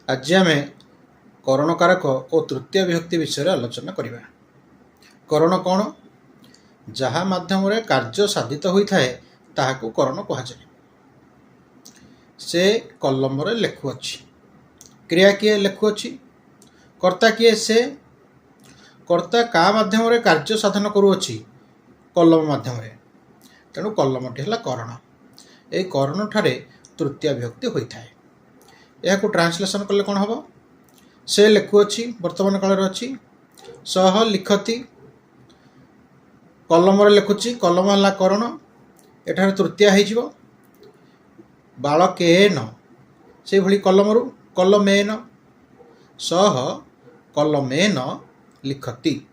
ଆଜି ଆମେ କରଣକାରକ ଓ ତୃତୀୟ ବିଭକ୍ତି ବିଷୟରେ ଆଲୋଚନା କରିବା। କରଣ କ'ଣ? ଯାହା ମାଧ୍ୟମରେ କାର୍ଯ୍ୟ ସାଧିତ ହୋଇଥାଏ, ତାହାକୁ କରଣ କୁହାଯାଏ। ସେ କଲମରେ ଲେଖୁଅଛି। କ୍ରିୟା କିଏ? ଲେଖୁଅଛି। କର୍ତ୍ତା କିଏ? ସେ। କର୍ତ୍ତା କାହା ମାଧ୍ୟମରେ କାର୍ଯ୍ୟ ସାଧନ କରୁଅଛି? କଲମ ମାଧ୍ୟମରେ। ତେଣୁ କଲମଟି ହେଲା କରଣ। ଏହି କରଣଠାରେ ତୃତୀୟ ବିଭକ୍ତି ହୋଇଥାଏ। ଏହାକୁ ଟ୍ରାନ୍ସଲେସନ୍ କଲେ କ'ଣ ହେବ? ସେ ଲେଖୁଅଛି, ବର୍ତ୍ତମାନ କାଳରେ ଅଛି। ସହ ଲିଖତି, କଲମରେ ଲେଖୁଛି। କଲମ ହେଲା କରଣ। ଏଠାରେ ତୃତୀୟା ହେଇଯିବ। ବାଳକେନ, ସେଇଭଳି କଲମରୁ କଲମେନ। ସହ କଲମେନ ଲିଖତି।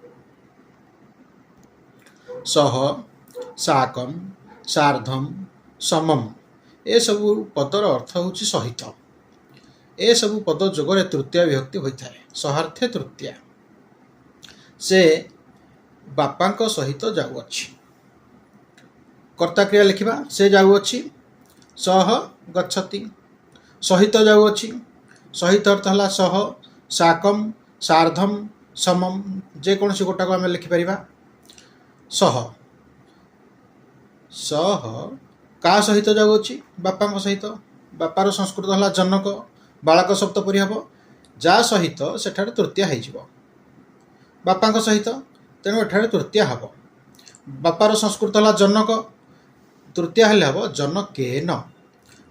ସହ, ସାକମ୍, ସାର୍ଧମ୍, ସମମ୍, ଏସବୁ ପଦର ଅର୍ଥ ହେଉଛି ସହିତ। ଏସବୁ ପଦ ଯୋଗରେ ତୃତୀୟ ବିଭକ୍ତି ହୋଇଥାଏ। ସହାର୍ଥେ ତୃତୀୟା। ସେ ବାପାଙ୍କ ସହିତ ଯାଉଅଛି। କର୍ତ୍ତା କ୍ରିୟା ଲେଖିବା। ସେ ଯାଉଅଛି, ସହ ଗଚ୍ଛତି। ସହିତ ଯାଉଅଛି। ସହିତ ଅର୍ଥ ହେଲା ସହ, ସାକମ୍, ସାର୍ଧମ୍, ସମମ୍, ଯେକୌଣସି ଗୋଟାକୁ ଆମେ ଲେଖିପାରିବା। ସହ। ସହ କାହା ସହିତ ଯାଉଅଛି? ବାପାଙ୍କ ସହିତ। ବାପାର ସଂସ୍କୃତ ହେଲା ଜନକ। ବାଳକ ଶବ୍ଦ ପରି ହେବ। ଯାହା ସହିତ, ସେଠାରେ ତୃତୀୟା ହେଇଯିବ। ବାପାଙ୍କ ସହିତ, ତେଣୁ ଏଠାରେ ତୃତୀୟା ହେବ। ବାପାର ସଂସ୍କୃତ ହେଲା ଜନକ। ତୃତୀୟା ହେଲେ ହେବ ଜନକେନ।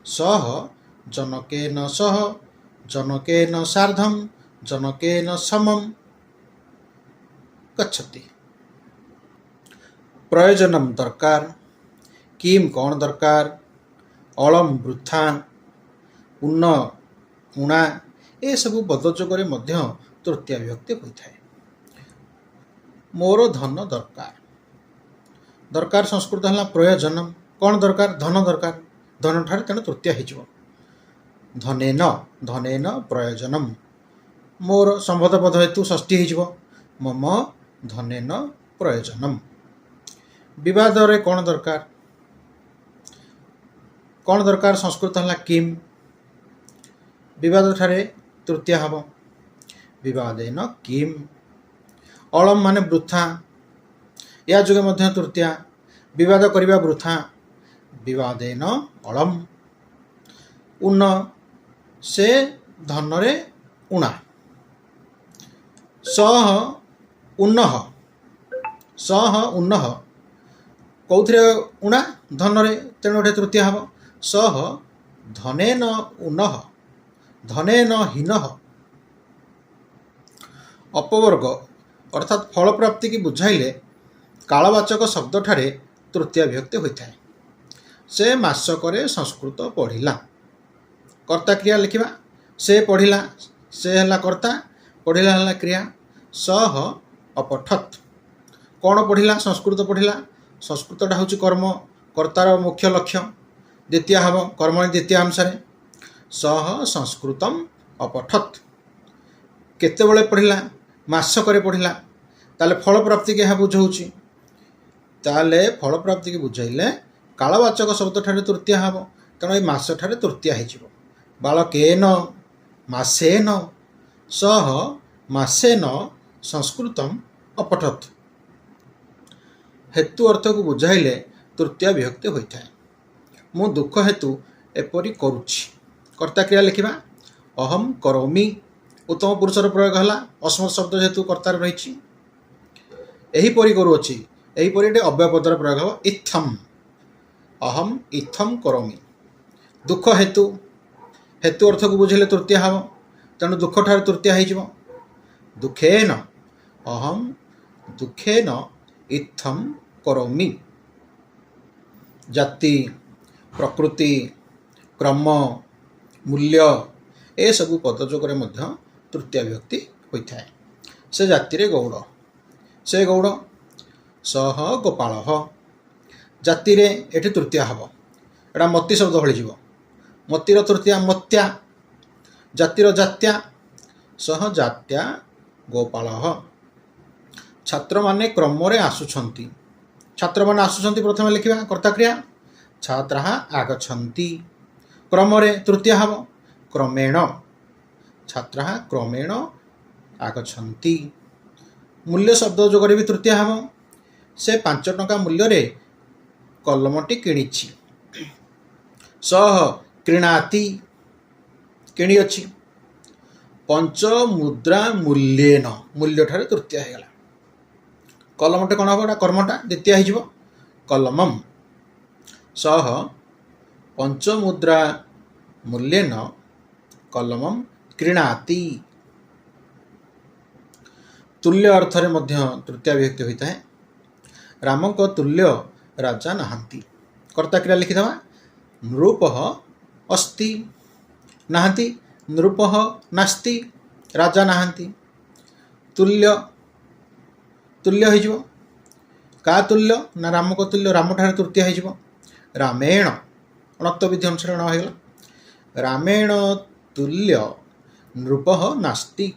ସହ ଜନକେନ ସହ, ଜନକେନ ସାର୍ଧମ୍, ଜନକେନ ସମମ୍ ଗଚ୍ଛତି। ପ୍ରୟୋଜନମ୍ ଦରକାର, କିମ୍ କ'ଣ ଦରକାର, ଅଳମ୍ ବୃଥା, ଉନ୍ନ ଉଣା, ଏସବୁ ପଦଯୋଗରେ ମଧ୍ୟ ତୃତୀୟ ବିଭକ୍ତି ହୋଇଥାଏ। ମୋର ଧନ ଦରକାର। ଦରକାର ସଂସ୍କୃତ ହେଲା ପ୍ରୟୋଜନ। କ'ଣ ଦରକାର? ଧନ ଦରକାର। ଧନଠାରେ ତେଣୁ ତୃତୀୟ ହେଇଯିବ। ଧନେନ, ଧନେନ ପ୍ରୟୋଜନମ୍। ମୋର ସମ୍ବନ୍ଧ ପଦ ହେତୁ ଷଷ୍ଠୀ ହେଇଯିବ। ମମ ଧନେନ ପ୍ରୟୋଜନମ୍। ବିବାଦରେ କ'ଣ ଦରକାର? କ'ଣ ଦରକାର ସଂସ୍କୃତ ହେଲା କିମ୍। ବିବାଦ ଠାରେ ତୃତୀୟ ହେବ। ବିବାଦେନ କିମ୍। ଅଳମ୍ ମାନେ ବୃଥା, ୟା ଯୋଗେ ମଧ୍ୟ ତୃତୀୟା। ବିବାଦ କରିବା ବୃଥା, ବିବାଦେନ ଅଳମ୍। ଉନ, ସେ ଧନରେ ଉଣା। ସହ ଉନ୍ନହ, ସହ ଉନ୍ନହ, କେଉଁଥିରେ ଉଣା? ଧନରେ। ତେଣୁ ଏଠି ତୃତୀୟ ହେବ। ସହ ଧନେନ ଉନ୍ନହ, ଧନେନ ହୀନଃ। ଅପବର୍ଗ ଅର୍ଥାତ୍ ଫଳପ୍ରାପ୍ତିକି ବୁଝାଇଲେ କାଳବାଚକ ଶବ୍ଦଠାରେ ତୃତୀୟ ବିଭକ୍ତି ହୋଇଥାଏ। ସେ ମାସକରେ ସଂସ୍କୃତ ପଢ଼ିଲା। କର୍ତ୍ତା କ୍ରିୟା ଲେଖିବା। ସେ ପଢ଼ିଲା, ସେ ହେଲା କର୍ତ୍ତା, ପଢ଼ିଲା ହେଲା କ୍ରିୟା। ସହ ଅପଠତ୍। କ'ଣ ପଢ଼ିଲା? ସଂସ୍କୃତ ପଢ଼ିଲା। ସଂସ୍କୃତଟା ହେଉଛି କର୍ମ, କର୍ତ୍ତାର ମୁଖ୍ୟ ଲକ୍ଷ୍ୟ। ଦ୍ୱିତୀୟ ହେବ କର୍ମଣୀ ଦ୍ୱିତୀୟ ଅନୁସାରେ। ସହ ସଂସ୍କୃତମ୍ ଅପଠତ୍। କେତେବେଳେ ପଢ଼ିଲା? ମାସକରେ ପଢ଼ିଲା। ତାହେଲେ ଫଳପ୍ରାପ୍ତିକି ଏହା ବୁଝାଉଛି। ତାହେଲେ ଫଳପ୍ରାପ୍ତିକି ବୁଝାଇଲେ କାଳବାଚକ ଶବ୍ଦଠାରେ ତୃତୀୟ ହେବ। ତେଣୁ ଏଇ ମାସଠାରେ ତୃତୀୟ ହେଇଯିବ। ବାଳକେନ ମାସେନ। ସହ ମାସେନ ସଂସ୍କୃତମ୍ ଅପଠତ୍। ହେତୁ ଅର୍ଥକୁ ବୁଝାଇଲେ ତୃତୀୟ ବିଭକ୍ତି ହୋଇଥାଏ। ମୁଁ ଦୁଃଖ ହେତୁ ଏପରି କରୁଛି। କର୍ତ୍ତା କ୍ରିୟା ଲେଖିବା। ଅହମ୍ କରୋମି। ଉତ୍ତମ ପୁରୁଷର ପ୍ରୟୋଗ ହେଲା, ଅସ୍ମତ୍ ଶବ୍ଦ ଯେହେତୁ କର୍ତ୍ତାରେ ରହିଛି। ଏହିପରି କରୁଅଛି, ଏହିପରି ଏଠି ଅବ୍ୟୟ ପଦର ପ୍ରୟୋଗ ହେବ ଇତ୍ଥମ୍। ଅହମ୍ ଇତ୍ଥମ୍ କରୋମି। ଦୁଃଖ ହେତୁ, ହେତୁ ଅର୍ଥକୁ ବୁଝିଲେ ତୃତୀୟ ହେବ, ତେଣୁ ଦୁଃଖ ଠାରେ ତୃତୀୟ ହେଇଯିବ। ଦୁଃଖେନ, ଅହମ୍ ଦୁଃଖେନ ଇତ୍ଥମ୍ କରୋମି। ଜାତି, ପ୍ରକୃତି, କ୍ରମ, ମୂଲ୍ୟ, ଏସବୁ ପଦଯୋଗରେ ମଧ୍ୟ ତୃତୀୟ ବିଭକ୍ତି ହୋଇଥାଏ। ସେ ଜାତିରେ ଗୌଡ଼। ସେ ଗୌଡ଼, ସହ ଗୋପାଳହ। ଜାତିରେ ଏଠି ତୃତୀୟ ହେବ। ଏଇଟା ମତି ଶବ୍ଦ ଭଳି ଯିବ। ମତିର ତୃତୀୟା ମତ୍ୟା, ଜାତିର ଜାତ୍ୟା। ସହ ଜାତ୍ୟା ଗୋପାଳହ। ଛାତ୍ରମାନେ କ୍ରମରେ ଆସୁଛନ୍ତି। ଛାତ୍ରମାନେ ଆସୁଛନ୍ତି ପ୍ରଥମେ ଲେଖିବା କର୍ତ୍ତାକ୍ରିୟା। ଛାତ୍ରାः ଆଗଛନ୍ତି। କ୍ରମରେ ତୃତୀୟ ହେବ। କ୍ରମେଣ, ଛାତ୍ରାः କ୍ରମେଣ ଆଗଚ୍ଛନ୍ତି। ମୂଲ୍ୟ ଶବ୍ଦ ଯୋଗରେ ବି ତୃତୀୟା ହେବ। ସେ 5 ଟଙ୍କା ମୂଲ୍ୟରେ କଲମଟି କିଣିଛି। ସଃ କ୍ରୀଣାତି, କିଣିଅଛି। ପଞ୍ଚ ମୁଦ୍ରା ମୂଲ୍ୟେନ, ମୂଲ୍ୟଠାରେ ତୃତୀୟା ହେଇଗଲା। କଲମଟେ କ'ଣ ହେବ? ଏଟା କର୍ମଟା, ଦ୍ୱିତୀୟ ହେଇଯିବ। କଲମମ୍ ସହ ପଞ୍ଚମୁଦ୍ରା ମୂଲ୍ୟେନ କଲମମ୍ କ୍ରୀଣାତି। ତୁଲ୍ୟ ଅର୍ଥରେ ମଧ୍ୟ ତୃତୀୟା ବିଭକ୍ତି ହୋଇଥାଏ। ରାମଙ୍କ ତୁଲ୍ୟ ରାଜା ନାହାନ୍ତି। କର୍ତ୍ତା କ୍ରିୟା ଲେଖିଦେବା। ନୃପଃ ଅସ୍ତି, ନାହାନ୍ତି। ନୃପଃ ନାସ୍ତି, ରାଜା ନାହାନ୍ତି। ତୁଲ୍ୟ, ତୁଲ୍ୟ ହେଇଯିବ। କା ତୁଲ୍ୟ ନା ରାମଙ୍କ ତୁଲ୍ୟ। ରାମଠାରେ ତୃତୀୟା ହେଇଯିବ। ରାମେଣ, ଣତ୍ୱ ବିଧି ଅନୁସାରେ ଣ ହେଇଗଲା। ରାମେଣ ତୁଲ୍ୟ ନୃପଃ ନାସ୍ତି।